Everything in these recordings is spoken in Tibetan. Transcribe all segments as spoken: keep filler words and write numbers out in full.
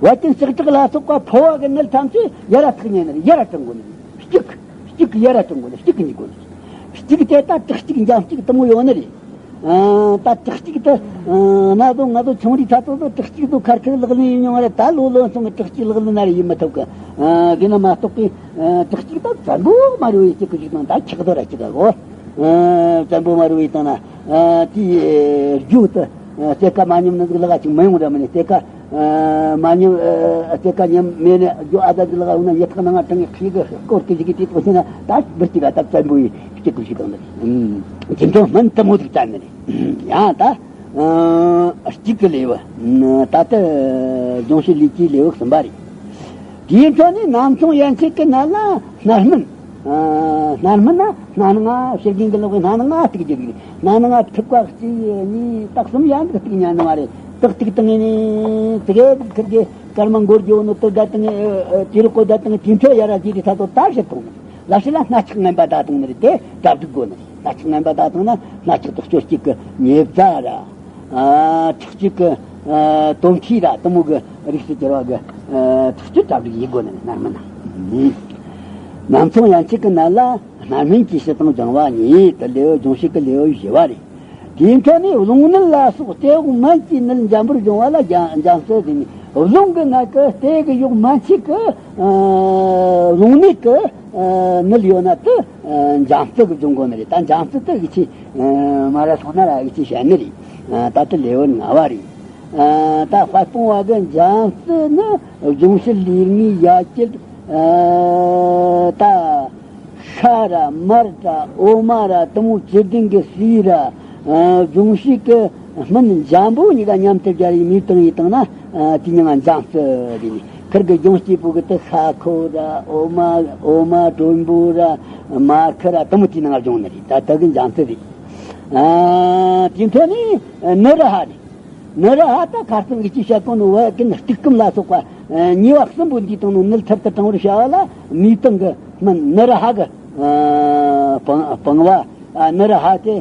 བད་ཀན་ལྕགས་སྲེག་ལ་སོགས་པ་ཕོ་བ་གི་ནད་ཐམས་ཅད་ཡར་ར་ཐུག་ཉན་ནི་རེད། ཡར་ར་དྲང་དགོས་ནི་རེད། གཅིག་གཅིག་གི་ཡར་ར་དྲང་དགོས་ནི། གཅིག་གི་འཇུག་དགོས་ནི་རེད། གཅིག་དེ་ད་དྲག་གཅིག་འཇམ་གཅིག་དུ་མོ་ཡོད་ནི་རེད། ཨ། ད་དྲག་གཅིག་དུ། ཨ། ན་དོ་ང་དོ་ཆུང་རིགས་ཐ་ཚོ་དོ་དྲག་གཅིག་དོ་ཁར་ཁར་ལག་ལེན་ཡིན་མྱོང་རེད། ད་ལོ་ལོན་སོང་གི་དྲག་གཅིག་ལག་ལེན་ན་རེ་ཡིན་མི་ཐུབ་གི། ཨ། དེ་ན་མ་གཏོགས་གི། ཨ། དྲག་གཅིག་ད་བཙན་པོ་མ་རུ་ཡི་གཅིག་གི་གཅིག་དང་ད་ཁྱག་རྡོ་ར་གཅིག་ག་གོ། ཨ། བཙན་པོ་མ་རུ་ཡི་དང་ན། ཨ། དེའི་རྒྱུ་དུ། ཨ། སྐྱེ་ཀ་མ་ཉམས་ནི་ཟིག་ལ་ག་ཅིག་མི་ཡོང་ར་མི་ནི་སྐྱེ་ཀ། ཨ། མ་ཉམས། ཨ། སྐྱེ་ཀ་ཉམས་མེད་ནི་རྒྱུ་ཨ་ད་ཟིག་ལ་ག་ཡོང་ན་ཉི་ཐག་ནང་ང་དྲང་ངེ་ཁྱི་གི་སྐོར་གི་ཞིག་གི་དེ་ཐོག་ཤི་ན་ད་འབུར་གཅིག་ག་ད་བཙན་པོ་ཡི་གཅིག་གི་གཅིག་དང་ནི། ཨ། དེ་འདྲ་སྨན་དུ་མོ་ཟིག་བཙན་ནི་རེད། ཡང་ད། ཨ། གཅིག་གི་ལེའུ། ད་ལྟ་སྦྱོང་བྱེད་ལས་ཀྱི་ལེའུ་གསུམ་པ་རེད། དེའི་འཕྲོ་ནས་ནམ་མཚུངས་ཡན་ཆད་ཀྱི་ནད་ལ་སྣར་སྨན། ཨ། སྣར་སྨན་ན་སྣ་ནང་ང་ཕྱིར་རྒྱུན་གྱི་ལོག་གི་སྣ་ནང་ང་ཐུག་རྒྱུ་རེད། སྣ་ནང་ང་ཐུག་པ་གཅིག་གཉིས་དག་གསུམ་ཡན་དུ་ཐུག་ཉན་ནི་མ་རེད། དག་ཐུག་བཏང་ངེ་ནས་དེ་གས་ཁིར་གི་སྐར་མ་འགོར་རྒྱུ་ནོ་དུ་བསྡད་བཏང་ངེ། ཨ། དུས་རོགས་གོ་བསྡད་བཏང་ངེ་དེ་འཕྲོ་ཡར་ར་རྗེས་དེ་ད་དོ་དར་ཕྱིར་གཏོང་ནི། ལ་ཕྱི་ལ་སྣ་ཆགས་ངན་པ་ད་བཏང་ནི་རེད། དེ་གྲ་སྒྲིག་དགོས་ནི་རེད། སྣ་ཆགས་ངན་པ་ད་བཏང་ན་སྣ་ཆགས་དུག་སྐྱོ་གཅིག་གི་ཉེས་བྱ་ར། ཨ། ཁྲག་སྐྱུག་གི། ཨ། དོམ་ཁྲིས་ར་དུ་མོ་གི་རིགས་སུ་གྱུར་བ་གི། ཨ། ཐག་གཅོད་གྲ་སྒྲིག་ཡིན་དགོས་ནི་རེད། སྣར་སྨན་ན། ནམ་མཚུངས་ཡན་ཆད་ཀྱི་ནད་ལ་སྣར་སྨན་གྱི་བྱེད་སྟངས་སྦྱང་བ་གཉིས། དེ་ལེའུ་སྦྱོང་བྱེད་ཀྱི་ལེའུ་བཞི་བ་རེད། དེའི་འཕྲོ་ནས་རླུང་ནད་ལ་སོགས་སྐྱེ་བོ་སྨན་གྱི་ནད་འཇམ་པོར་སྦྱོང་བ་ལ་རྒྱ་འཇམ་རྩི་ཟེར་ནས། རླུང་གི་ནད་ཀྱི་སྟེ་གི་ཡོག་མན་ཆད་ཀྱི། ཨ། རླུང་ནད་ཀྱི། ཨ། ནད་ཡོད་ན་དེ། ཨ། འཇམ་རྩི་གི་སྦྱོང་དགོས་ནི་རེད། ད་འཇམ་རྩི་དེ་གི་ཆེ། ཨ། མ་ར་སོང་ན་ར་གི་ཆེ་བཤད་ནི་རེད། ཨ། ད་དེ་ལེའུ་ལྔ་བ་རེད། ཨ། ད་དཔལ་སྤུངས་པ་གི་འཇམ་རྩི་ནི་སྦྱོང་བྱེད་ལས་ལྔའི་ཡ་གྱལ། ཨ། ད། ཤ་ར་མར་ར་འོ་མ་ར་དུ་མོ་བཅུད་ལྡན་གྱི་ཟས་ར། ཨ། སྦྱོང་བྱེད་ཀྱི་སྨན་འཇམ་པོ་གཉིས་ཀ་མཉམ་དུ་སྦྱར་ཡི་མེ་བཏང་ཡི་བཏང་ན། ཨ། དེ་མྱིང་ང་འཇམ་རྩི་རེད། ཁིར་གི་སྦྱོང་སྤྱད་པོ་གི་དེ་ཤ་ཁོ་ར་འོ་མ་འོ་མ་དྲོན་པོ་ར་མར་ཁུ་ར་དུ་མོ་དེ་ནང་སྦྱོང་ནི་རེད། ད་དེ་གི་འཇམ་རྩི་རེད། ཨ། དེ་འཕྲོ་ནས་ནུ་རུ་ཧ་རེད། ནུ་རུ་ཧ་ད་ཁ་སང་གི་ཅི་བཤད་གོ་ནོ་བད་ཀན་རྟུག་སྐམ་ལ་སོགས་པ། ཨ། ཉེས་པ་གསུམ་པོ་འདིའི་སྟེང་ནས་ནད་ཐར་དུ་དྲང་བར་བྱ་བ་ལ་མེ་བཏང་གི་སྨན་ནུ་རུ་ཧ་གི། ཨ། སྤང་སྤང་བ། ཨ། ནུ་རུ་ཧ་དེ་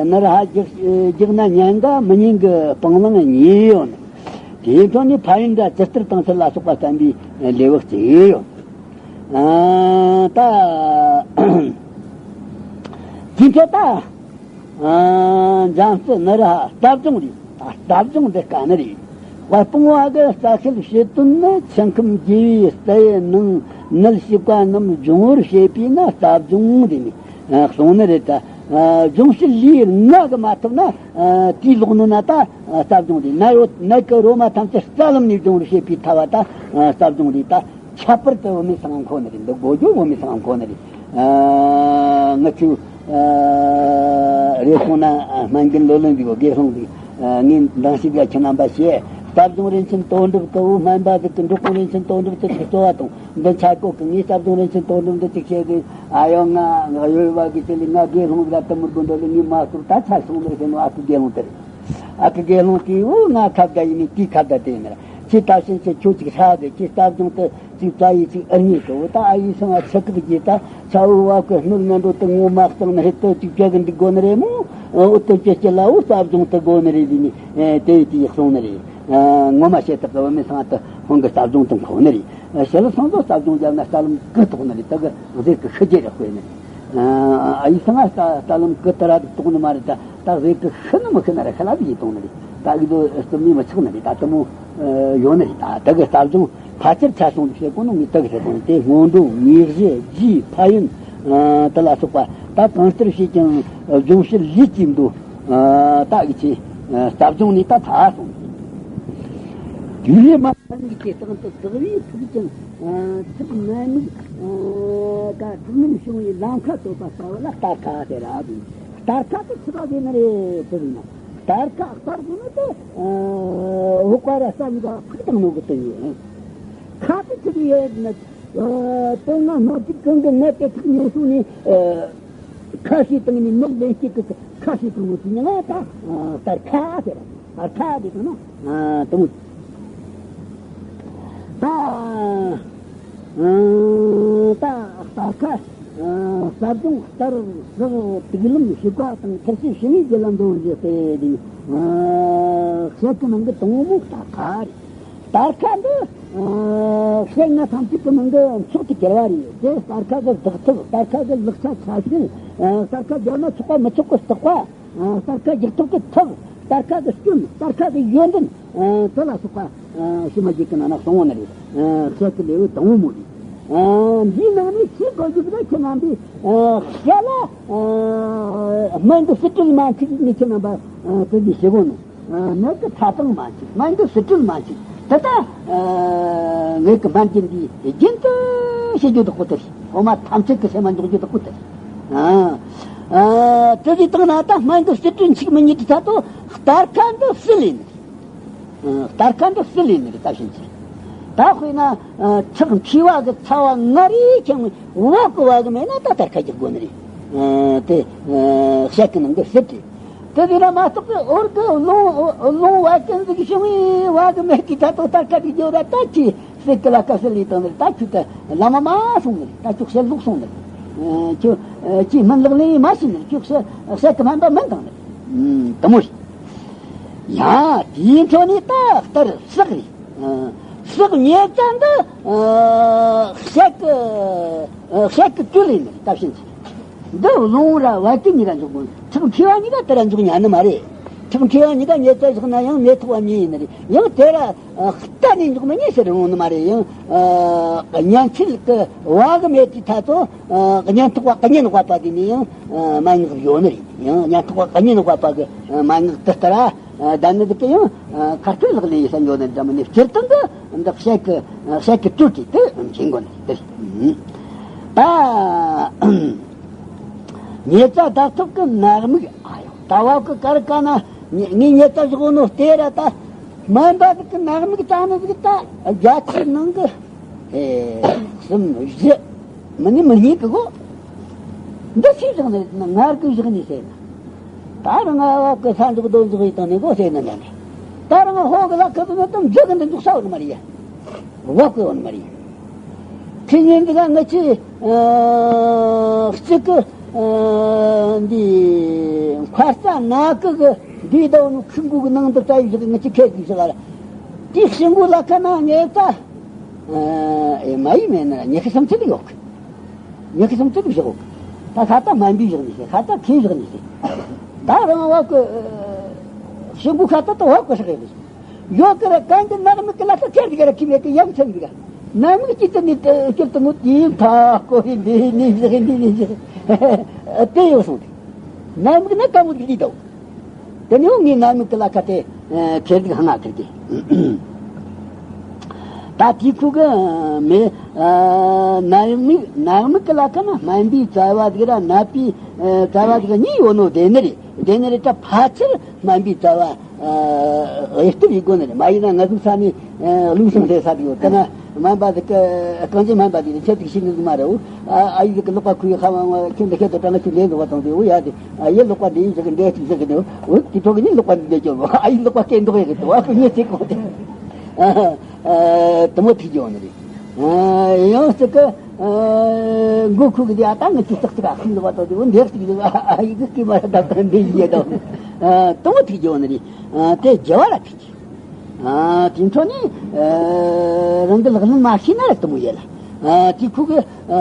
ནུ་རུ་ཧ་རྒྱག་རྒྱག་ན་ཉན་ག་མི་ཉན་གི་སྤང་བླང་གཉིས་ཡོད་ནི། དེའི་ཐོག་ནས་ཕན་ཡོན་འདྲ་ཇི་ལྟར་དང་ཚུལ་ལ་སོགས་པ་བསྟན་པའི་ལེའུ་གཅིག་ཡོད། ཨ། ད་དེ་འཕྲོ་ད། ཨ། འཇམ་རྩི་ནུ་རུ་ཧ་རྩ་སྦྱོང་རེད། ད་རྩ་སྦྱོང་འདི་དཀའ་ནི་རེད། དཔལ་སྤུངས་པ་གི་རྩ་ཤེད་བྱེད་དོན་ནི་ཆུ་ཁམས་རྒྱས་པའི་རྩ་བའི་ནང་ནད་ཞིག་པ་རྣམས་སྦྱོང་བར་བྱེད་པས་ན་རྩ་སྦྱོང་རེད་ནི། ཨ། གསུངས་ནི་རེད་ད། ཨ། སྦྱོང་བྱེད་ལས་ལྔ་གི་མ་ཐུབ་ན། ཨ། དེའི་ལོག་ནི་ན་ད། ཨ། རྩ་སྦྱོང་རེད། ནད་ཡོད་ནད་ཀྱི་རོ་མ་ཐམས་ཅད་རྩ་ལམ་ནས་སྦྱོང་བར་བྱེད་པའི་ཐབས་བ་ད། ཨ། རྩ་སྦྱོང་རེད་ད། ཁྱད་པར་དུ་བོད་མི་ཚང་མཁོ་ནི་རེད། འདི་གོ་རྒྱུ་བོད་མི་ཚང་མཁོ་ནི་རེད། ཨ། ང་ཚོས། ཨ། རེ་སོང་ན། ཨ། སྨན་རྒན་ལོ་ལོན་འདི་གོ་དགེ་སློང་འདི། ཨ། ངས་འདང་ཞིག་ལ་ཁྱེད་རྣམ་པ་བཤད། རྩ་སྦྱོང་རིན་ཆེན་དོན་གྲུབ་ཀྱི་བོད་སྨན་པ་ཟིག་གི་འབྲོག་ཁུངས་རིན་ཆེན་དོན་གྲུབ་ཀྱི་ཚིག་གཙོ་བ་དང་འདི་ཆ་གོ་གི། ངས་རྩ་སྦྱོང་རིན་ཆེན་དོན་གྲུབ་འདི་ཅིག་བཤད་གི། ཨ་ཡོ་ང་ང་ཡོད་བ་གི་ཚེ་ལས་ང་དགེ་སློང་ཟིག་ལ་དུ་མུར་དགོན་འདི་ལས་ངས་མ་སོར་ད་ཆ་སོང་ནི་རེད་ཟེར་ནོ། ཨ་ཁུ་དགེ་སློང་དེ་རེད། ཨ་ཁུ་དགེ་སློང་གིས་འོ་ང་ཁ་བརྡ་ཡིན་ནི་དེའི་ཁ་བརྡ་དེ་ཡིན་ནི་ར། ཁྱེད་ད་ཕྱིན་ཆད་ཁྱོད་ཅིག་ཧྲ་གི། ཁྱེད་རྩ་སྦྱོང་དུ་ཅིག་རྩ་ཡི་ཅིག་ཨེ་རྙེད་གི། འོ་ད་ཨ་ཡེ་སང་ང་ཚི་ཁག་གི་ད་ཚ་བོ་བ་གི་སྣོད་ངན་འགྲོ་དུ་ངོ་མ་གཙང་ནི་རེད། དུ་ཅིག་བྱ་གི་འདུག་དགོ་ནི་རེད་མོ། འོ་དུ་ཅི་ཅི་ལ་འོ་རྩ་སྦྱོང་དུ་དགོ་ནི་རེད་ཟེར་ནི་དེ་ཡི་དེ་ཡི་གསུང་ནི་རེད། ངོ་མ་བཤད་ཐག་གི་བུད་མེད་ཚང་དུ་ཁོང་གི་རྩ་སྦྱོང་དུ་མཁོ་ནི་རེད། ཞི་ལུ་སང་དུ་རྩ་སྦྱོང་བརྒྱབ་ན་རྩ་ལམ་གི་ཐོག་ནི་རེད། དུ་གི་ཟེར་གི་ཤི་རྒྱུ་རེད་དཔེ་ནི། ཨ་ཡིག་ཚང་ང་རྩ་རྩ་ལམ་གི་དུ་ར་དུ་གཏོང་ནི་མ་རེད། ད་ད་ཟེར་གི་ཤི་ནི་མི་ཤི་ན་ར་ཤི་ལ་དུ་ཡིད་གཏོང་ནི་རེད། ད་གི་དུ་རྩོམ་ནི་མི་ཆགས་ནི་རེད། ད་དུ་མོ་ཡོད་ནི་རེད། ད་དུ་གི་རྩ་སྦྱོང་ཕལ་ཆེར་ཆ་སོང་དུ་བཤད་གོ་ནོ་ངས་དུ་གི་བཤད་གོ་ནོ་དེ་སྔོན་འགྲོ་དངོས་གཞི་རྗེས་ཕན་ཡོན། ཨ་དུ་ལ་སོགས་པ་ད་གང་ལྟར་བཤད་ཀྱང་སྦྱོང་བྱེད་ལས་ཀྱི་འདུ། ཨ་ད་གི་ཆེ། ཨ་རྩ་སྦྱོང་ནི་ད་ད་སོང་། དུས་ལས་མ་ཐར་གི་སྟེང་དུ་དག་པའི་ཐུག་ཅིང་། ཨ་ཚིག་ནན་མིག་ཨ་ག་དྲི་མིན་བྱུང་བའི་ལམ་ཁ་བསྟོད་པ་ལྟ་བུ་ལ་སྟར་ཁ་ཟེར་ར་དུ། སྟར་ཁ་དུ་ཚིག་པ་ཟེར་ནི་རེད་དུ་ཡིན་ན། སྟར་ཁ་སྟར་དགོས་ནི་དེ། ཨ་འོག་པ་ར་ས་གཉིས་ཀ་ཕུག་བཏང་ནོ་གི་དུ་ཡིན། ཁ་དུ་ཚིག་ཡོད་ན། ཨ་དོན་ང་སྣོད་ཀྱི་ཀུན་གྱི་ནད་དེ་ཚིག་ཉེ་སུ་ནི། ཨ་ཁ་ཤས་བཏང་ནི་ནད་ལན་གཅིག་གི་ཁ་ཤས་བཏང་ནོ་དུ་ཡིན་ན་ད། ཨ་སྟར་ཁ་ཟེར་ར། ཨ་ཁ་དེ་དང་ན། ཨ་དང་། ད། ཨ་ད་སྟར་ཁ། ཨ་རྩ་སྦྱོང་སྟར་སྲེག་དུག་ལམ་ཞིབ་པ་དང་ཐར་ཤེས་ཞི་བའི་རྒྱུ་ལ་འདོན་རྒྱུ་སྟེ་དེ། ཨ་ཤེས་ཀྱི་ནང་གི་དང་པོ་སྟར་ཁ་རེད། སྟར་ཁ་འདི་ཨ་བཤད་ན་ཐམས་ཅད་ཀྱི་མིང་གི་མཆོག་ཏུ་གྱུར་པ་རེད། དེ་སྟར་ཁ་གི་བདག་ཐབས། སྟར་ཁ་གི་ལག་ཆ་ཁ་ཤས། ཨ་སྟར་ཁ་སྦྱར་ན་ཆོག་པ་མི་ཆོག་གི་བརྟག་པ། ཨ་སྟར་ཁ་རྒྱག་ཐབས་ཀྱི་ཐབས། སྟར་ཁ་གི་སྐྱོན། སྟར་ཁ་གི་ཡོན་ཏན། ཨ་དེ་ལ་སོགས་པ་ཨ་ཕྱི་མ་རྒྱུད་ཀྱི་ནང་ན་གསུངས་པ་ནི་རེད། ཨ་བཤད་ཀྱི་ལེའུ་དང་པོ་མོ་རེད། ཨ་འདིའི་ནང་ནས་ཤེས་དགོས་རྒྱུ་དེ་ཁྱེད་རྣམ་པས་ཨ་བཤད་ལ་ཨ་སྨན་གྱི་སྲིད་བྲལ་མ་འཆིག་ནི་ཁྱེད་རྣམ་པ་ཨ་དེ་འདི་ཤེས་དགོས་ནོ། ཨ་ནད་ཀྱི་ཕྲ་ཕྲང་མ་འཆིག་སྨན་གྱི་སྲིད་བྲལ་མ་འཆིག་དེ་ལྟ་ཨ་ནད་ཀྱི་སྨན་གྱི་འདི་རྒྱུན་དུ་བྱེད་རྒྱུ་དག་པོ་དེ་རེད། ཐོག་མ་ཐམས་ཅད་ཀྱི་སེམས་མ་འཇོག་རྒྱུ་དག་པོ་དེ་རེད། ཨ་ཨ་དེ་འདི་དང་ན་ད་སྨན་གྱི་སྲིད་བྲལ་འཆིག་མི་ཉིད་དེ་ད་དོ་སྟར་ཁ་འདི་སྲིད་ལེན། ཨ་སྟར་ཁ་འདི་སྲིད་ལེན་ནི་རེད། ད་ཕྱིན་ཆད་ད་དཔེར་ན་ཨ་ཁྲག་མཁྲིས་པ་གི་ཚ་བ་ང་རེ་ཀྱང་བབ་གི་བབ་གི་མེད་ན་ད་སྟར་ཁ་རྒྱག་དགོས་ནི་རེད། ཨ་དེ་ཨ་བཤད་ཀྱི་ནང་གི་སྲིད་དེ། དེ་དེ་ལ་མ་གཏོགས་པའི་འོར་གི་རླུང་རླུང་བབ་ཀྱི་འཛུགས་བྱུང་བའི་བབ་གི་མེད་ཀྱི་ད་དོ་སྟར་ཁ་རྒྱག་རྒྱུ་ར་ད་ཅི་སྲིད་ཀྱི་ལ་ཀ་སྲིད་ལས་བཏང་ནི་རེད། ད་ཁྱོད་ད་ལམ་མ་སོང་ནི་རེད། ད་ཁྱོད་བཤད་ལོག་སོང་ནི་རེད། ཨ་ཁྱོད་ཨ་ཅི་སྨན་ལག་ལེན་མ་བྱས་ནི་རེད། ཁྱོད་བཤད་བཤད་ཀྱི་སྨན་པ་མིན་བཏང་ནི་རེད། ཨ་དེ་མོ་རེད། ཡ། དེའི་འཕྲོ་ནས་ད་ལྟར་བསགས་རེད། ཨ་བསགས་ཉེས་རྩ་འདི་ཨ་བཤད་ཀྱི་ཨ་བཤད་ཀྱི་དུས་ལས་ནི་ད་ཕྱིན་ཆད་འདི་རླུང་ར་བབ་ཀྱི་གཉིས་ཀ་འཇོག་དགོས། ཁྲག་མཁྲིས་པ་གཉིས་ཀ་དེ་ར་འཇོག་ཉན་ནི་མ་རེད། ཁྲག་མཁྲིས་པ་གཉིས་ཀ་ཉེས་རྩ་བཞག་ན་ཡང་མེ་ཏོག་པ་མེ་ཡིན་ནི་རེད། ཡང་དེ་ར་ཨ་གཏན་ནས་འཇོག་མི་ཉན་ཟེར་རུང་ནི་མ་རེད། ཡང་ཨ་གཉན་ཚད་ཀྱི་བབ་གི་མེད་དུས་ད་དོ་ཨ་གཉན་ཐོག་པ་གཉན་བབ་པ་དེ་ནི་ཡང་ཨ་མན་ངག་ཡོད་ནི་རེད། ཡང་གཉན་ཐོག་པ་གཉན་བབ་པ་གི་ཨ་མན་ངག་དེ་ལྟར་ཨ་ད་ནི་དེ་གི་ཡང་ཨ་ཁ་ཐུག་ལག་ལེན་ཡེད་ས་ཡོད་ནི་འདྲ་མི་ནི་སྤྱིར་བཏང་གི་འདི་བཤད་ཀྱི་བཤད་ཀྱི་དུས་དེ་དེ་མཁྱེན་དགོས་ནི་དེ་རེད། ད་ཉེས་རྩ་བདག་ཐོབ་ཀྱི་ནད་དམིགས། ཨ་ཡོ། ད་བབ་ཀྱི་སྐར་ཀ་ན་ངས་ཉེས་རྩ་བཞག་ནོ་དེ་ར་ད་སྨན་པ་ཟིག་གི་ནད་དམིགས་བཏང་ནི་ཟིག་ད་བརྒྱ་ཆའི་ནང་གི་ཨེ་གསུམ་བཞི་མི་ནི་མི་རྙེད་གི་གོ། འདི་ཆི་བཞག་ནི་ང་རྒྱུ་བཞག་ནི་ཟེར་ན། ད་རང་ང་བབ་ཀྱི་ས་འཇོག་རྡོ་འཇོག་ཡེད་བཏང་ནི་གོ་ཟེར་ན་འདྲ་འདྲ། ད་རང་ཧོ་གི་ལ་ཁ་དུ་ནི་དུ་འཇོག་གི་འདི་འཇོག་ས་བ་ནི་མ་རེད་ཡ། བབ་ཀྱི་བ་ནི་མ་རེད་ཡ། ཁྱེད་ཉིད་འདི་ག་ང་ཆི་ཨ་གཅིག་གི་ཨ་འདི་མཁར་རྩ་ནག་གི་གི་འདི་ཟླ་བ་ནུ་ཁུ་འགུ་གི་ནང་དུ་རྩ་ཡི་བཞག་ང་ཆི་ཁེ་གི་བཞག་ལ། དེ་ཤིང་གུ་ལ་ཁ་ན་ངེ་ད་ཨ་ཨེ་མ་ཡི་མེད་ན་ཉི་ཤུ་སུམ་ཅུ་ལ་ཡོད་གི། ཉི་ཤུ་སུམ་ཅུ་ལ་བཞག་གི། ད་ཁ་ད་སྨན་པའི་བཞག་ནི་ཟེར། ཁ་ད་ཁའི་བཞག་ནི་ཟེར། ད་རང་བབ་གི་ཤིང་གུ་ཁ་ད་ད་བབ་གི་ཧྲག་གི་ཡོད་གི་ར། གང་གི་ནད་དམིགས་ཀྱི་ལ་ད་ཁྱེར་གི་ར་ཁྱི་མེད་གི་ཡང་ཚན་གི་ར། ནད་དམིགས་ཀྱི་ཚན་ནི་ད་ཁྱེར་ད་ངོ་དེའི་མཐའ་སྐོར་རི་འདི་ནི་བཞག་འདི་ནི་བཞག་དེ་ཡོད་སོང་དེ། ནད་དམིགས་ནི་ད་ངོ་དེ་འདི་དོ། དེ་ནི་ངའི་ནད་དམིགས་ཀྱི་ལ་ཁ་དེ་ཁྱེར་གི་ཧ་ང་ཁྱེར་གི། ད་དེ་ཁུ་གི་མེ་ནད་དམིགས་ནད་དམིགས་ཀྱི་ལ་ཁ་ན་སྨན་པའི་རྩ་བ་དེ་ར་ནད་པའི་རྩ་བ་དེ་གཉིས་ཡོད་ནོ་དེ་ནི་རེད། དེ་ནི་རེད། ད་ཕལ་ཆེར་སྨན་པའི་རྩ་བ་ཨ་ཨེ་སྟོབས་ཡིན་དགོས་ནི་རེད། མ་ཡིན་ན་ང་ཚོའི་ས་ནས་ཨ་ལུག་སང་ལས་ས་དེ་ཡོད་ད་ན་སྨན་པ་དེ་ག་གང་ཅི་སྨན་པ་དེ་ནི་ཁྱེད་དེ་ཤི་ནི་མ་རེད། འོ་ཨ་ཨ་ཡི་དེ་ག་ལོག་པ་ཁུ་ཡི་ཁ་བ་ང་ཁྱོད་འདི་ཁྱེད་དོ་ཀྲང་ཁྱོད་ལས་འགྲོ་བ་དང་དེ་འོ་ཡ་དེ་ཨ་ཡི་ལོག་པ་འདི་ཡིན་ཟེར་གི་འདྲེ་ཅིག་ཟེར་གི་འདུག་འོ་དེ་ཐོག་གི་ནི་ལོག་པ་འདི་འདྲེ་ཅོ་ཨ་ཡི་ལོག་པ་སྐད་འདོགས་ཡི་གི་འདུག་ཨ་ཁུ་ཉེ་ཚིག་གོ་དེ་ཨ་དེ་མོ་ཐིག་ཡོང་ནི་རེད། ཡང་ཅིག་གི་མགོ་ཁུག་གི་དེ་ཨ་ད་ངི་ཅི་ཙག་ཙིག་ཨ་ཁུ་ལོག་པ་དང་དེ་འོ་འདྲེ་ཅིག་ཟེར་ཨ་ཡི་གི་སྐད་མ་ར་ད་ད་འདི་ཡི་དང་དེ་མོ་ཐིག་ཡོང་ནི་རེད། དེ་རྒྱལ་བ་ར་ཐིག་ཨ་དེ་འཕྲོ་ནས་ཨ་རང་གི་ལག་ལེན་མ་ཤེས་ན་ར་དེ་མོ་ཡེ་ལ། ཨ་དེ་ཁུ་གི་ཨ་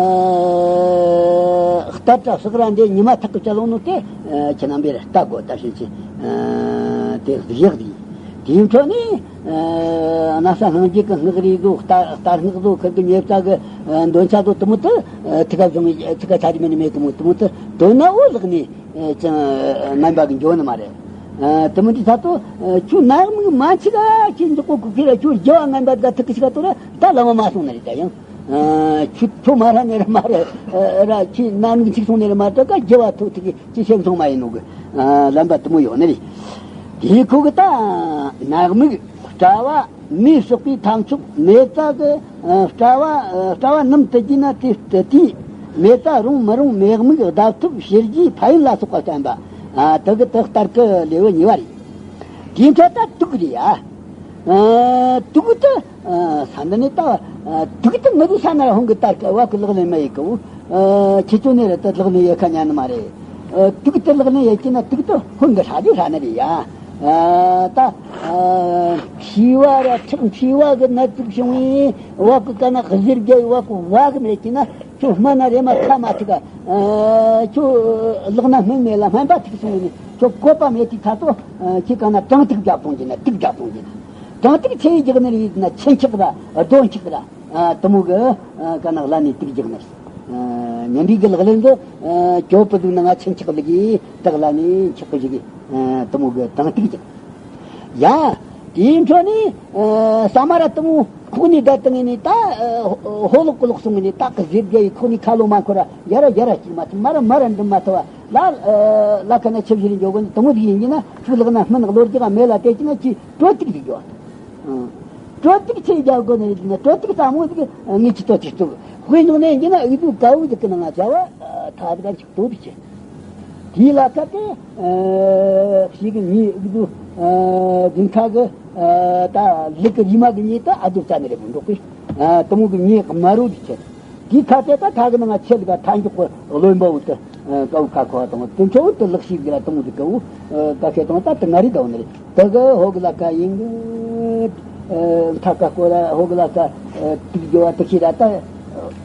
ལྟར་དྲ་བསགས་ར་འདི་ཉི་མ་ཐག་གི་བཅད་ལོང་ནོ་དེ་ཨ་ཁྱེད་རྣམ་པས་ར་ལྟ་དགོས། ད་ཕྱིན་ཆད་ཨ་དེ་བཞག་དེ་དེ་འཕྲོ་ནས་ཨ་ན་ས་སྣང་བརྒྱུད་ཀྱི་སྔགས་རིགས་བཟོ་ལྟ་ལྟ་སྔགས་བཟོ་ཁུར་གི་ཉེ་བཙའ་གི་ཨ་འདོན་ཆ་བཟོ་དེ་མོ་དེ་ཨ་ཐུགས་ཀ་བཟུང་ཐུགས་ཀ་ཆ་རི་མི་ནི་མེད་གི་མོ་དེ་མོ་དེ་དོན་ན་འོ་ལག་ནས། ཅང་ངན་པ་གི་འགྱོ་ནི་མ་རེད། ཨ་དེ་མོ་འདི་ས་ཏོ་ཨ་ཁྱོད་ནད་དམིགས་མ་འཆི་ག་ཁྱེད་འཇོག་གོ་གུ་ཁྱེད་ར་ཁྱོད་རྒྱལ་བ་ངན་པ་དགའ་ཐུག་གི་ཤི་ག་ཏོ་ར་ད་ལ་མ་མ་སོང་ནི་རེད་ད་ཡང་། ཨ་ཁྱོད་ཁྱོད་མ་ར་ནི་ར་མ་ར་ཨ་ར་ཁྱེད་ནད་དམིགས་འཆི་སོང་ནི་ར་མ་ད་ག་རྒྱལ་བ་ཐུག་ཐུག་གི་ཅི་ཤེས་སོང་མ་ཡིན་ནོ་གི་ཨ་ལམ་པ་དེ་མོ་ཡོད་ནི་རེད། དེ་ཁོ་གི་ད་ནད་དམིགས་གྲྭ་བ། མིས་བསགས་པའི་ཐབས་མཆོག་མེ་བཙའ་གི་ཨ་སྤྲ་བ་ཨ་སྤྲ་བ་རྣམས་དུ་བགྱིས་ན་དེ་ལྟ་དུས་མེ་བཙའ་རུང་མི་རུང་མེ་དམིགས་བརྡབ་ཐབས་ཕྱི་རྒྱུའི་ཕན་ཡོན་ལ་སོགས་པ་བསྟན་པ། ཨ་དེ་གི་དག་སྟར་གི་ལེའུ་གཉིས་པ་རེད། དེའི་འཕྲོ་ད་དུག་རེད་ཡ། ཨ་དུག་དེ་ཨ་ས་འདི་ནས་ད་ཨ་དུག་དེ་མི་རུང་ས་ན་ཧོང་གི་སྟར་གི་བ་གི་ལག་ལེན་མ་ཡེ་གི་བུ་ཨ་ཁྱེད་ཚོ་ནས་རེད་ད་ལག་ལེན་ཡེ་ཁ་ཉན་ནི་མ་རེད། ཨ་དུག་དེ་ལག་ལེན་ཡེ་ཀྱི་ན་དུག་དེ་ཧོང་གི་ཧྲ་རེ་ཧྲ་ནི་རེད་ཡ། ཨ་ད་ཨ་མཁྲིས་པ་ར་ཁྲག་མཁྲིས་པ་གི་ནད་དུག་བྱུང་བའི་བ་གི་ཀ་ན་གཟེར་རྒྱའི་བ་གི་བ་གི་མེད་ཀྱི་ན་ཁྱོད་སྨན་ན་རེ་མ་ཁ་མ་ཐུག་ག་ཨ་ཁྱོད་ལག་ན་སྨན་མེད་ལ་སྨན་པ་ཐུག་སོང་ནས་ཁྱོད་བཀོད་པ་མེད་དུས་ཁ་ཐོག་ཨ་ཁྱེད་ཀ་ན་དྲང་ཐུག་རྒྱག་གཏོང་གྱི་ན་དུག་རྒྱག་གཏོང་གྱི་ན་དྲང་ཐུག་ཆེ་རྒྱག་ནི་རེད་ན་ཆུ་འཁྱག་ར་རྡོ་འཁྱག་ར། ཨ་དུ་མོ་གི་ཨ་ཀ་ནག་ལ་ནི་དུག་རྒྱག་ནི། ཨ་ཉིན་རེ་གི་ལག་ལེན་དུ་ཨ་གྱོད་པ་དུ་ནང་ང་ཆེན་ཆག་ལི་གི་དག་ལ་ནི་ཆག་གི་ཞིག་ཨ་དུ་མོ་གི་དང་དུག་རྒྱག་ཡ། དེའི་འཕྲོ་ནི་ཨ་ས་མ་ར་དུ་མོ་ཁོག་ནི་ད་དང་ནི་ད་ཨ་ཧོ་ལོག་ཀུ་ལོག་སོང་ནི་ད་གི་ཟེར་རྒྱ་ཡི་ཁོག་ནི་ཁ་ལོ་མ་འཁོར་ར་ཡ་ར་ཡ་ར་ཅིག་མ་ཐུབ་མ་ར་མ་ར་འདུམ་མ་ཐུབ་བ་ལ་ཨ་ལ་ཁ་ན་ཆབ་ཞིག་འཇོག་གོ་ནི་དུ་མོ་དེ་ཡིན་གྱི་ན་ཕུག་ལག་ན་སྨན་གློ་རྒྱག་མེད་ལ་དེ་ཅི་ན་ཅི་དྲོ་ཏིག་ཞིག་འཇོག་ཨང་། དྲོ་ཏིག་ཆེ་རྒྱག་དགོས་ནས་ཡིན་ན་དྲོ་ཏིག་ཚ་མོ་ཟིག་ངས་ཅི་ཏོ་ཅི་ཏོ་དཔེ་ནང་ནས་ཡིན་ན་ཨུ་ཚུགས་དཀའ་བོ་ཟིག་གི་ནང་ང་བྱ་བ་ཐ་དག་ཅིག་ཏོ་ཏིག་ཆེ། དེའི་ལ་ཁ་དེ་ཞིག་ངའི་ཨུ་ཚུགས་དགུན་ཁ་གི་ད་ལུག་གི་རི་མ་གི་ཉེ་ད་ཨ་དུ་རྩ་ནས་རེད་མོ་འགྲོ་གི་དུ་མོ་གི་ཉེ་དམར་རོ་ཟིག་ཆེ། དེའི་ཁ་དེ་ད་ཐག་གི་ནང་ང་ཆེ་ལ་ཐ་མགྱོགས་གི་བློན་པོ་དུ་ཀའུ་ཁ་ཁོ་དང་དུ་འཕྲོ་དུ་ལག་ཤིག་གི་ལ་དུ་མོ་གི་ཀའུ་ད་ཁེ་དང་ད་དུ་ང་རི་ད་བ་ནི་རེད། དེ་གི་ཧོ་གི་ལ་ཀ་ཡིན་གི། ཨ་མཐའ་ཀ་སྐོར་ལ་ཧོ་གི་ལ་ཀ་ཨ་ཏིག་རྒྱོ་བ་ཏི་ཤི་ར་ད།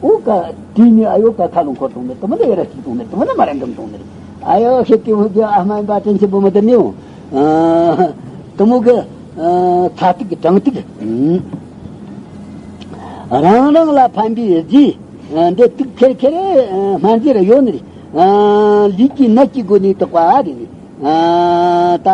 ཨོ་ཀ་དེ་ནི་ཨ་ཡོ་ཀ་ཁ་ལོང་འཁོར་གཏོང་ནི་དུ་མ་ནི་ཡ་ར་ཅིག་གཏོང་ནི་དུ་མ་ནི་མ་ར་འགྲམ་གཏོང་ནི་ཨ་ཡོ་ཤེ་ཏི་ཧུ་གི་ཨ་མ་ཡིན་པ་དྲན་ཆེ་བུ་མ་དུ་ནི་ཨོ། ཨ་དུ་མོ་གི་ཨ་ཚ་ཏིག་གྲང་ཏིག་ཨ་རང་རང་ལ་ཕན་པའི་རྫས་ཨ་འདི་ཏིག་ཁེར་ཁེར་ཨ་སྨན་རྫས་ར་ཡོད་ནི་རེད། ཨ་ལུས་ཀྱི་ནད་ཀྱི་སྒོ་ནས་དོགས་པ་རེད། ཨ་ད་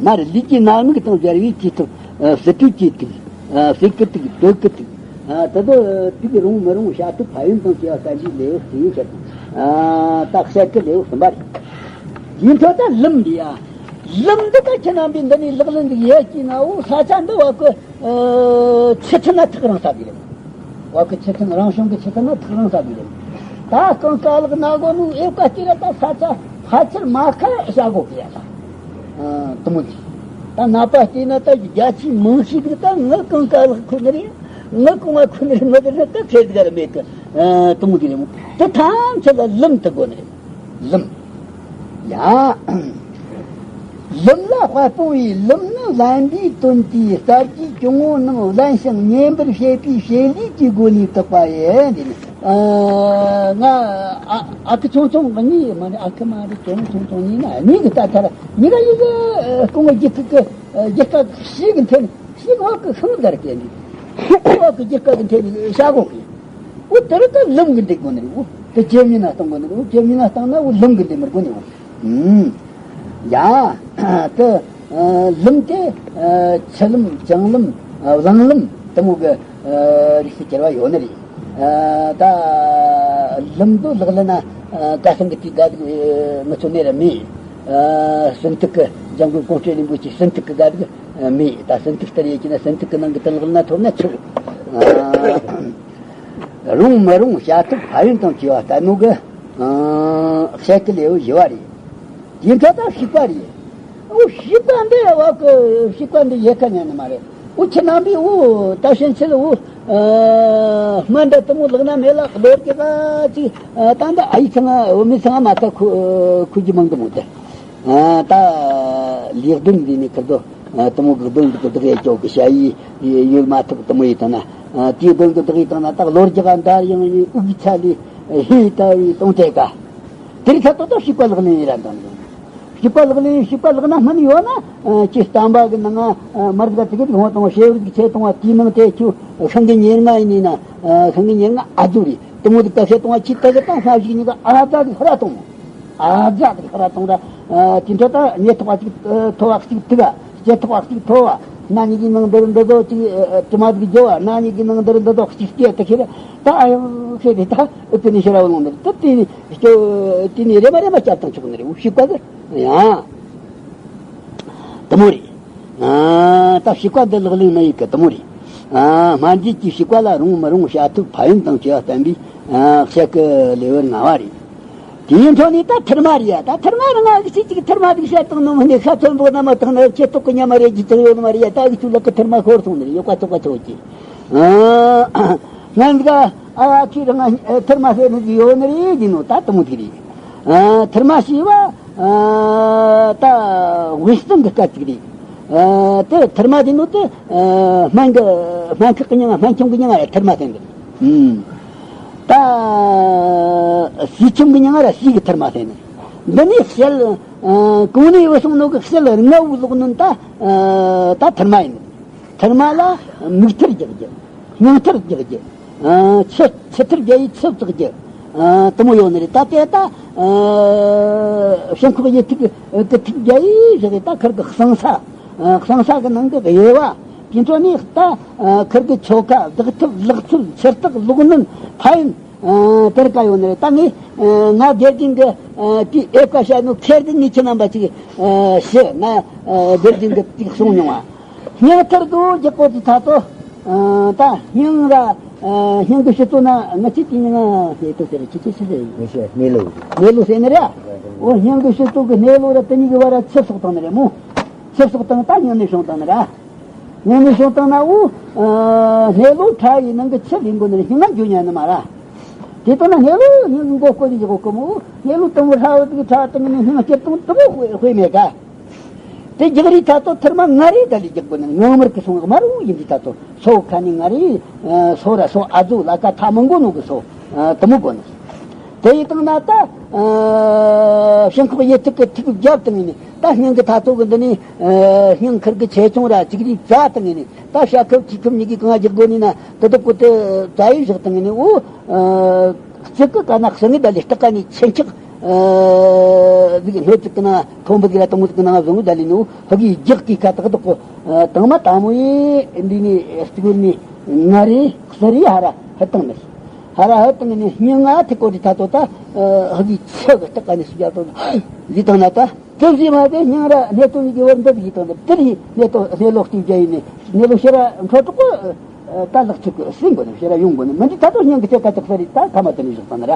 མར་ལུས་ཀྱི་ནད་མུག་དང་སྦྱར་བའི་བཅོས་ཐབས། ཨ་སི་ཏུ་གི་ཏིག་ཨ་སི་ཀི་ཏིག་དོ་ཀི་ཏིག་ཨ་ད་དོ་ཏིག་རུང་མི་རུང་བྱ་ཐབས་ཕན་ཡོན་དང་བཅས་པ་བསྟན་པའི་ལེའུ་གསུམ་ཡོད་ཟེར། ཨ་ད་བཤད་ཀྱི་ལེའུ་གསུམ་པ་རེད། དེའི་འཕྲོ་ད་ལུམ་འདི་ཡ། ལུམ་འདི་ད་ཁྱེད་རྣམ་པས་འདི་ནས་ལག་ལེན་འདི་ཡས་ཀྱིས་ན་འོ་ས་ཆ་འདི་བ་ཀི་ཨ་ཆུ་ཐུན་ན་ཐག་རིང་ས་འདི་རེད། བ་ཀི་ཆུ་ཐུན་རང་བྱུང་གི་ཆུ་ཐུན་ན་ཐག་རིང་ས་འདི་རེད། ད་རྐང་ཀ་ལག་ན་གོ་ནུ་ཨེ་ཀ་སྟེ་ར་ད་ས་ཆ་ཕལ་ཆེར་མ་ཁ་བྱ་གོ་གི་ཡ་ད། ཨ་དུ་མོ་དེ། ད་ནད་པ་སྟེ་ན་ད་རྒྱ་ཆེའི་མང་ཤོས་ཀྱི་ད་ངའི་རྐང་ཀ་ལག་ཁུ་ནི་རེད། ངའི་རྐང་བ་ཁུ་ནི་རེད། ངའི་དེ་རེད་ད་ཁེར་དགའ་རེ་མེད་གི། ཨ་དུ་མོ་དེ་རེད་མོ། དེ་ཐམས་ཅད་ལ་ལུམ་དུ་དགོས་ནི་རེད། ལུམ། ཡ། ལུམ་ལ་དཔལ་སྤོང་བའི་ལུམ་ནི་བླན་པོའི་དོན་གྱི་གསར་བརྗེའི་སྐྱོ་ངོ་རྣམས་བླན་ཞིང་ཉན་པར་བྱེད་པའི་བྱེད་ལས་ཀྱི་སྒོ་ནས་བཏགས་པ་ཡིན། འདི་ནི། ཨ་ང་ཨ་ཨ་ཁུ་ཆུང་ཆུང་གཉིས་མ་ནི་ཨ་ཁུ་མ་རེད། ཆུང་ཆུང་ཆུང་གཉིས་ན་གཉིས་ཀྱི་ལྟ་ཐར་གཉིས་ཀ་ཡི་གི་སྐུ་ངོ་རྒྱུད་ཀྱི་རྒྱུད་ཀ་ཤིག་གི་འཐེན་ཤིག་འོག་གི་ཤིང་དར་སྐྱེ་འདི་ཤིག་འོག་གི་རྒྱུད་ཀ་གི་འཐེན་བྱ་གོ་གི། འོ་དེ་རུ་ད་ལུམ་གི་འདི་དགོས་ནི་རེད། འོ་དེ་ཇེ་མི་ན་གཏོང་དགོས་ནི་རེད། འོ་ཇེ་མི་ན་བཏང་ན་འོ་ལུམ་གི་འདི་མི་དགོས་ནི་རེད། ཨུམ། ཡ། དེ་ཨ་ལུམ་དེ་ཨ་ཆུ་ལུམ་བྱང་ལུམ་ཨ་གླང་ལུམ་དུ་མོ་གི་ཨ་རིགས་སུ་གྱུར་བ་ཡོད་ནི་རེད། ཨ་ད་ལུམ་དུ་ལག་ལེན་ན་ཨ་ཀ་སང་གི་དུས་དགའ་སྡུག་ཨ་ང་ཚོ་གནས་ར་མེད། ཨ་སུན་ཐུག་གི་འཇམ་མགོན་ཀོང་སྤྲུལ་རིན་པོ་ཆེ་སུན་ཐུག་གི་དགའ་སྡུག་ཨ་མེད། ད་སུན་ཐུག་ལྟར་ཡོད་ཀྱི་ན་སུན་ཐུག་གི་ནང་གི་དུ་ལག་ལེན་ན་ཐོབ་ན་ཆོག་ཨ་རུང་མི་རུང་བྱ་ཐབས་ཕན་ཡོན་དང་བཅས་པ་ལྟ་ནོ་གི་ཨ་བཤད་ཀྱི་ལེའུ་བཞི་བ་རེད། དེ་འཕྲོ་ད་བཤིག་པ་རེད། འོ་བཤིག་པ་འདི་བ་གི་བཤིག་པ་འདི་ཡལ་ཁ་ཉན་ནི་མ་རེད། འོ་ཁྱེད་རྣམ་པས་འོ་ད་ཕྱིན་ཆད་འོ་ཨ་སྨན་འདི་དུ་མོ་ལག་ན་མེད་ལ་ལོ་རྒྱུ་ག་ཅིག་ཨ་ད་འདི་ཨ་ཡི་ཚང་ང་འོ་མི་ཚང་ང་མ་ད་ཁུ་ཁུ་རྒྱུ་མང་དུ་མོ་དེ་ཨ་ད་ལེགས་ལྡན་འདི་ནི་ཁུར་དོ། ཨ་དུ་མོ་གི་གདོན་གི་བདག་ཡེ་ཅོག་གི་ཞ་ཡི་ཡོད་མ་ཐུབ་དུ་མོ་ཡི་དང་ན་ཨ་དེའི་གདོན་གི་བདག་ཡི་དང་ན་ད་ལོ་རྒྱུ་ག་འདར་ཡང་ཡི་དབུགས་ཆ་ལི་ཧི་ལྟ་བའི་སྟོང་ཐད་ཀ་དེར་ཁ་ཏོ་ཏོ་བཤིག་པ་ལག་ལེན་ཡི་ར་འདང་ཡོང་། བཤིག་པ་ལག་ལེན་བཤིག་པ་ལག་ན་སྨན་ཡོད་ན་ཨ་ཅི་བསྟན་པ་གི་ནང་ང་ཨ་མར་ག་ཚིག་གི་ཧོ་དང་ཤེས་རིག་ཆེ་གཏོང་བ་དེའི་ནང་དེ་ཁྱུ་ཤིང་གི་ཉེར་ལྔ་ཡིན་ན་ཨ་ཤིང་གི་ཉེར་ལྔ་ཨ་ཟུ་རེད། དུ་མོ་དེ་ཀ་ཤེ་གཏོང་བ་ཆི་ཀ་གི་ཏང་ཤ་བཤིག་ཉི་ག་ཨ་ཛ་གི་ཧ་ར་གཏོང་། ཨ་ཛ་དེ་ཁ་ར་གཏོང་ར། ཨ་དེ་འཕྲོ་ད་ཉེ་ཐོག་པ་གཅིག་ཨ་ཐོ་བ་གཅིག་ཐུག་ག་ལྕེ་ཐོག་པ་གཅིག་ཐོ་བ། སྣ་གཉིས་ཀྱི་ནང་འདིར་འདི་ཚོ་གཅིག་ཨ་ཨ་དྲི་མ་གཅིག་རྒྱོ་བ། སྣ་གཉིས་ཀྱི་ནང་འདིར་འདི་ཚོ་གཅིག་སྐྱེ་དེ་ཁྱེར་ད་ཨ་ཡང་ཁྱེར་དེ་ད་ཨ་དེ་ནི་ཤེས་ར་བ་ལོང་འདིར་ད་དེ་ནི་སྐྱོ་དེ་ནི་རེ་མ་རེ་མ་སྐྱབས་དང་ཆོག་ནི་རེ་འུ་ཤི་བ་གི་ཡང་དུ་མོ་རེད། ཨ་ད་བཤིག་པ་འདི་ལག་ལེན་མ་ཡིག་གི་དུ་མོ་རེད། ཨ་སྨན་རྫས་ཀྱི་བཤིག་པ་ལ་རུང་མི་རུང་བྱ་ཐབས་ཕན་ཡོན་དང་བཅས་པ་བསྟན་པའི་ཨ་བཤད་ཀྱི་ལེའུ་ལྔ་བ་རེད། དེའི་འཕྲོ་ནས་ད་ཐུར་མ་རེད་ཡ། ད་ཐུར་མ་རང་ང་གི་ཅིག་ཅིག་ཐུར་མ་ཟིག་བཤད་བཏང་ནོ་མིན་ནས་ཤ་ཚོན་པོ་ན་མ་བཏང་ན་ཁྱེད་ཐོག་གི་ཉ་མ་རེད་ཀྱི་ཅང་ཡོད་མ་རེད་ཡ། ད་གི་ཚུལ་ལག་གི་ཐུར་མ་ཤོར་སོང་ནས་ཡོད་ཀ་ཐོག་ཀ་ཆོག་གི། ཨ་ང་འདི་ག་ཨ་ཁྱེད་རང་ང་ཐུར་མ་ཟེར་ནི་ཡོད་ནི་རེད་ཀྱི་ནོ་ད་དུ་མོ་དེ་རེད། ཨ་ཐུར་མ་ཞེས་པ། ཨ། ད་དབུས་གཙང་གི་སྐད་ཅིག་རེད། ཨ། དེ་ཐུར་མ་དེ་ནོ་དེ། ཨ། སྨན་གི་སྨན་ཁག་གི་མྱིང་ང་སྨན་ཆུང་གི་མྱིང་ང་ཡ་ཐུར་མ་ཟེར་འདུག་ཨུམ། ད་སྲིད་ཆུང་གི་མྱིང་ང་ར་སྲིད་གི་ཐུར་མ་ཟེར་ནི། འདི་ནི་ཞལ། ཨ། གོང་ནས་བུད་སོང་ནོ་གི་ཞལ་ལྔ་བོའི་ལོག་ནོ་ད། ཨ། ད་ཐུར་མ་ཡིན། ཐུར་མ་ལ་མིག་ཐུར་རྒྱག་རྒྱུ། སྙིང་ཐུར་རྒྱག་རྒྱུ། ཨ། ཆུ་ཆུ་ཐུར་རྒྱག་ཡི་ཆུ་བཙག་རྒྱུ། ཨ། དེ་མོ་ཡོད་ནི་རེད། ད་དེ་ད། ཨ། ཞིང་ཁོག་ཡི་ཐུག་གི་ཐུག་རྒྱག་ཡི་ཟེར་གི་ད་ཁིར་གི་གསང་ས། ཨ། གསང་ས་གི་ནང་གི་དབྱེ་བ། དེ་ཚོ་ནི་ད། ཨ། ཁིར་གི་ཆོ་ག་བདག་ཐབས་ལག་ཚུལ་ཆུ་རྟགས་ལོག་ནོན་ཕན་ཡོན། ཨ། དེར་ག་ཡོད་ནི་རེད། ད་ངས། ཨ། ང་དགེ་རྒན་གི། ཨ། དེའི་ཨེ་ཀ་བཤད་ནོ་ཁེར་གི་ངས་ཁྱེད་རྣམ་པ་ཅིག་ཨ། ཞུ་ན། ཨ། དགེ་རྒན་གི་ཅིག་གསུང་མྱོང་བ། སྙིང་ཐུར་གི་རྒྱག་གོ་དུས་ད་ལྟོ། ཨ། ད་སྙིང་ར། ཨ། སྙིང་གི་ཕྱི་ཏོ་ན་ང་ཅི་ཅི་ཉིན་ང་ཧེ་ཏོ་ཟེར་ཅི་ཅི་ཅི་ཟེར། མི་ཤེས། སྣེ་ལུག་སྣེ་ལུག་ཟེར་ནི་རེད། འོ། སྙིང་གི་ཕྱི་ཏོ་གི་སྣེ་ལུག་ར་དེ་གཉིས་ཀྱི་བར་ར་ཆུ་བསྲེགས་བཏང་ནི་རེད་མོ། ཆུ་བསྲེགས་བཏང་ད་སྙིང་ནས་བྱུང་བཏང་ནི་ར། སྙིང་ནས་བྱུང་བཏང་ན་འོ། ཨ། སྣེ་ལུག་ཁྲག་ཡི་ནང་གི་ཆུ་ལེན་དགོས་ནི་རེད། སྙིང་ང་འཇུ་ཉན་ནི་མ་ར། དེ་ལྟ་ན་སྣེ་ལུག་སྙིང་མགོ་སྐོར་ནས་བཞག་གོ་གི་མོ། སྣེ་ལུག་དང་པོ་ཧྲ་བ་དེ་གི་ཁྲག་བཏང་ནས་སྙིང་སྐྱུར་བཏང་དུ་མོ་དཔེ་དཔེ་མེད་ག་དེ་རྒྱག་རིས་ད་ལྟོ་ཐུར་མ་ང་རེ་ད་ལས་རྒྱག་དགོས་ནི། ངང་མར་གི་སོང་དམར་བོ་ཡིན་དུས་ད་ལྟོ་སོ་ཁ་ནས་ང་རེ། ཨ། སོ་ར་སོ་ཨ་ཛོ་ལ་ཀ་ཐ་མི་མགོ་ནོ་གི་སོ། ཨ། དུ་མོ་དགོས་ནི། དེ་ཡི་སྟེང་ན་ད། ཨ། ཞིང་ཁོག་ཡེ་ཐུག་གི་ཐུག་རྒྱབ་བཏང་ནས་ད་སྙིང་གི་ཐ་ཐོ་གི་འདི་ནས། ཨ། སྙིང་ཁུར་གི་ཆེ་ཆུང་ར་ཅིག་རིས་བཙའ་བཏང་ནས་ད་ཤ་ཁབ་ཁྱི་ཁབ་གཉིས་ཀྱི་གང་རྒྱག་དགོས་ནི་ན་དེ་དག་གོ་དེ་བཙའ་ཡི་བཞག་བཏང་ནས། འོ། ཨ། གཅིག་གི་ཀ་ན་ཤིང་གི་ད་ལས་སྟག་ཀ་ནས་ཆེན་ཆག་ཨ། ཟིག་སྣོད་ཅིག་གི་ནང་ཁོང་བུ་ཟིག་ལ་དང་བོ་ཟིག་གི་ནང་བཟུང་ད་ལས་ནུ་ཧ་གི་རྒྱག་གི་ཁ་ཐག་དག་གོ། ཨ། དང་མ་དང་མོ་ཡི་འདི་ནི་སྟུག་ནི་ང་རེ་གསར་རི་ཧ་ར་ཧ་བཏང་ནི། ཧ་ར་ཧ་བཏང་ནི་སྙིང་ང་ཐི་གོ་རི་ཐ་ཏོ་ད། ཨ། ཧ་གི་ཆུ་གི་སྟག་ཀ་ནས་སུ་རྒྱ་ཏོ་ཟི་བཏང་ན་ད། དེ་བཞིན་མ་དེ་སྙིང་ར་སྣེ་ཏོ་གཉིས་ཀྱི་བར་འདི་བཞིན་དང་འདི་རེད། སྣེ་ཏོ་སྣེ་ལོག་གཅིག་རྒྱ་ཡིན་ནི་སྣེ་ལོག་ཕྱི་ར་འཕྲོ་དྲུག་པོ། ད་ལག་ཚུགས་ཀྱི་སྲིན་དགོས་ནི་ཕྱི་ར་ཡོང་དགོས་ནི་མི་འདི་ད་དོ་སྙིང་གི་ཚད་ཀ་ཅག་ས་རེད། ད་ཐ་མ་དེ་ནས་བཞག་ད་ནི་ར།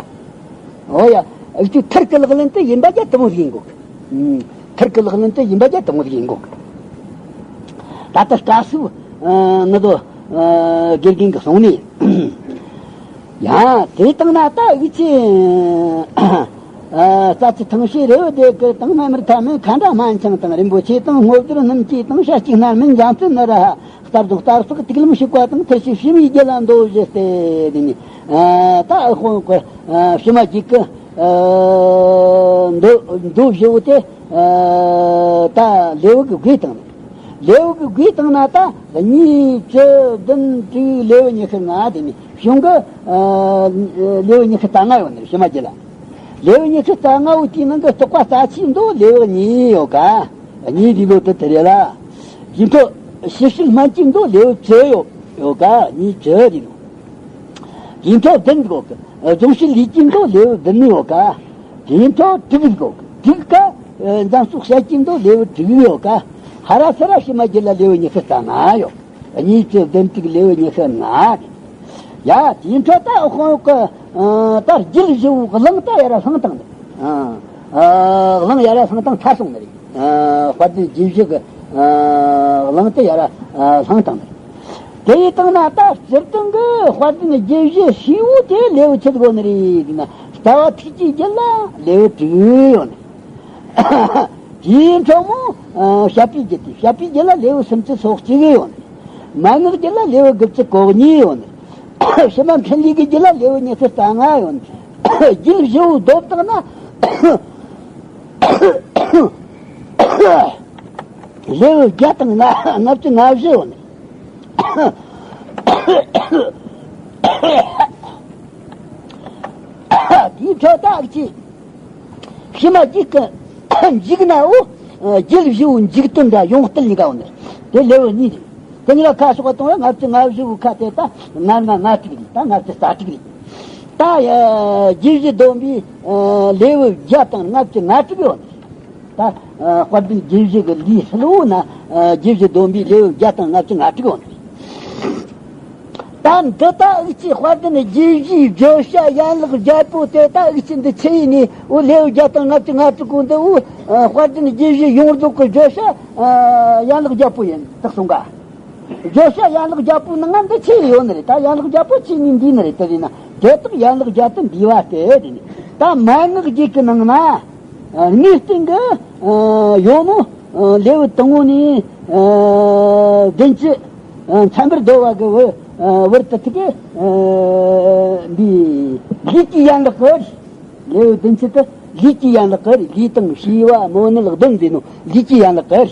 འོ་ཡ། ཨུ་ཆུ་ཐར་གི་ལག་ལེན་དུ་ཡིན་པ་རྒྱ་དུ་མོ་ཟིག་ཡིན་དགོས། ཐར་གི་ལག་ལེན་དུ་ཡིན་པ་རྒྱ་དུ་མོ་ཟིག་ཡིན་དགོས། ད་ལྟ་སྐབས་སུ་ང་ཚོ་དགེ་རྒན་གྱི་གསུང་ནས། ཡང་དེ་དང་ན་ད་ཨི་ཆེ། ཨ། རྩྭ་ཆུ་ཐང་ཤེས་རེ་བ་དེ་ཀི་དང་སྨན་མར་ཐ་མན་ཁ་འདྲ་སྨན་ཆང་དང་རིན་པོ་ཆེ་དང་སྔོ་བསྒྱུར་སྣུམ་སྐྱེས་དང་ཤ་གཅིག་སྣར་མིན་འཇང་བཙུན་ནི་ར་ཧ་སྟབས་བཟང་སྟབས་སོགས་ཏིག་ལམ་ཞིག་པ་དང་ཐུར་ཤེས་ཕྱི་མའི་རྒྱུད་ལ་མདོ་བཞི་སྟེ་དེ་ནི། ཨ། ད་ཨ་ཧོང་གི་ཕྱི་མ་རྒྱུད་ཀི་མདོ་མདོ་བཞི་བོ་དེ། ཨ། ད་ལེའུ་གི་དགུའི་སྟེང་ནས། ལེའུ་གི་དགུའི་སྟེང་ན་ད་གཉིས་བཅུ་བདུན་དྲུག་ལེའུ་ཉི་ཤུ་ལྔ་དེ་ནི་གཞུང་གི། ཨ། ལེའུ་ཉི་ཤུ་རྩ་ལྔ་ཡོད་ནི་ཕྱི་མ་རྒྱུད་ལ། ལེའུ་ཉི་ཤུ་རྩ་ལྔ་བོ་དེའི་ནང་གི་རྟོག་པ་རྩ་ཆེའི་མདོ་ལེའུ་གཉིས་ཡོད་ཀ་གཉིས་དེ་ལོ་དེ་དེ་རེད་ལ། དེ་འཕྲོ་ཕྱི་ཕྱིར་སྨན་གྱི་མདོ་ལེའུ་བཅུ་ཡོད་ཡོད་ཀ་གཉིས་བཅུ་དེ་ལོ། དེ་འཕྲོ་བདུན་དགོ་གི། རྫོང་ཕྱི་ལུས་ཀྱི་མདོ་ལེའུ་བདུན་ཡོད་ཀ་དེ་འཕྲོ་དྲུག་དགོ་གི། དྲུག་ཀ་འཛམ་གསུམ་བཤད་ཀྱི་མདོ་ལེའུ་དྲུག་ཡོད་ཀ་ཧ་ར་ས་ར་ཕྱི་མ་རྒྱུད་ལ་ལེའུ་ཉི་ཤུ་རྩ་ལྔ་ཡོད། གཉིས་བཅུ་བདུན་དྲུག་ལེའུ་ཉི་ཤུ་ལྔ་རེད། ཡ། དེའི་འཕྲོ་ད་ཁོང་གི། ཨ། ད་རྒྱུད་བཞི་བོ་གླེང་ད་ཡར་བསླངས་བཏང་ནས། ཨ། ཨ། གླེང་ཡར་བསླངས་བཏང་ཚར་སོང་ནི་རེད། ཨ། དཔལ་ལྡན་རྒྱུད་བཞི་གི། ཨ། གླེང་དེ་ཡར། ཨ། བསླངས་བཏང་ནི་རེད། དེ་ཡི་སྟེང་ན་ད་སྤྱིར་བཏང་གི་དཔལ་ལྡན་རྒྱུད་བཞི་ཤེས་བོ་དེ་ལེའུ་ཆི་དགོ་ནི་རེད་ཟེར་ན། ལྟ་བ་ཐུགས་ཀྱི་རྒྱུད་ལ་ལེའུ་དྲུག་ཡོད་ནི། དེའི་འཕྲོ་མོ། ཨ། བཤད་པའི་རྒྱུད་དེ། བཤད་པའི་རྒྱུད་ལ་ལེའུ་སུམ་ཅུ་སོ་གཅིག་ཡོད་ནི། མན་ངག་རྒྱུད་ལ་ལེའུ་དགུ་བཅུ་གོ་གཉིས་ཡོད་ནི། ཕྱི་མ་འཕྲིན་ལས་ཀྱི་རྒྱུད་ལ་ལེའུ་ཉི་ཤུ་རྩ་ལྔ་ཡོད་ནི། རྒྱུད་བཞི་བོ་བསྡོམས་བཏང་ན་ལེའུ་བརྒྱ་དང་ལྔ་བཅུ་ང་བཞི་ཡོད་ནི། དེའི་འཕྲོ་ད་ཨ་ཅེ། ཕྱི་མ་རྒྱུད་ཀྱི་མཇུག་ན་འོ། རྒྱུད་བཞི་བོའི་མཇུག་དོན་འདྲ་ཡོངས་གཏད་ལས་ཀ་འོ་ནི། དེ་ལེའུ་གཉིས་རེད། དེ་གཉིས་ལ་ཁ་ཕྱོགས་པ་གཏོང་བ་ལྔ་བཅུ་ང་བཞི་བོའི་ཁ་དེ་ད་ལྔ་ལྔ་ལྔ་དྲུག་རེད། ད་ལྔ་བཅུ་རྩ་དྲུག་རེད། ད་རྒྱུད་བཞི་བསྡོམས་པས་ལེའུ་བརྒྱ་དང་ལྔ་བཅུ་ང་དྲུག་ཡོད་ནི། ད་དཔལ་ལྡན་རྒྱུད་བཞི་གི་ལུས་ལྷུ་བོ་ན་རྒྱུད་བཞི་བསྡོམས་པས་ལེའུ་བརྒྱ་དང་ལྔ་བཅུ་ང་དྲུག་ཡོད་ནི། ད་འདི་ད་ཨི་ཅི་དཔལ་ལྡན་རྒྱུད་བཞིའི་བརྗོད་བྱ་ཡན་ལག་བརྒྱད་པོ་དེ་ད་ཨི་ཅི་འདི་ཆི་ཡིན་ནི། འོ་ལེའུ་བརྒྱ་དང་ལྔ་བཅུ་ང་དྲུག་གོ་འདི་འོ་དཔལ་ལྡན་རྒྱུད་བཞི་ཡོངས་རྫོགས་ཀྱི་བརྗོད་བྱ་ཡན་ལག་བརྒྱད་པོ་ཡིན་དག་གསུང་ག་བརྗོད་བྱ་ཡན་ལག་བརྒྱད་པོའི་ནང་ང་འདི་ཆི་ཡོད་ནི་རེད། ད་ཡན་ལག་བརྒྱད་པོ་ཆི་ནི་འདི་ནི་རེད། དེ་ཡིན་ན་དེ་དག་ཡན་ལག་བརྒྱད་དུ་འདུས་པ་སྟེ་དེ་ནི་ད་མན་ངག་རྒྱུད་ཀྱི་ནང་ན། ངའི་སྟེང་གི་ཡོད་ནོ། ལེའུ་དང་པོ་ནས་བདུན་ཅུ། མཚན་པར་དོ་བ་གི་བར་དུ་ཐུག་གི། འདི་ལུས་ཀྱི་ཡན་ལག་གི། ལེའུ་བདུན་ཅུ་དེ་ལུས་ཀྱི་ཡན་ལག་གི། ལུས་དང་ཤེས་པ་མོ་ནི་ལག་བདུན་ཟེར་ནོ་ལུས་ཀྱི་ཡན་ལག་གི།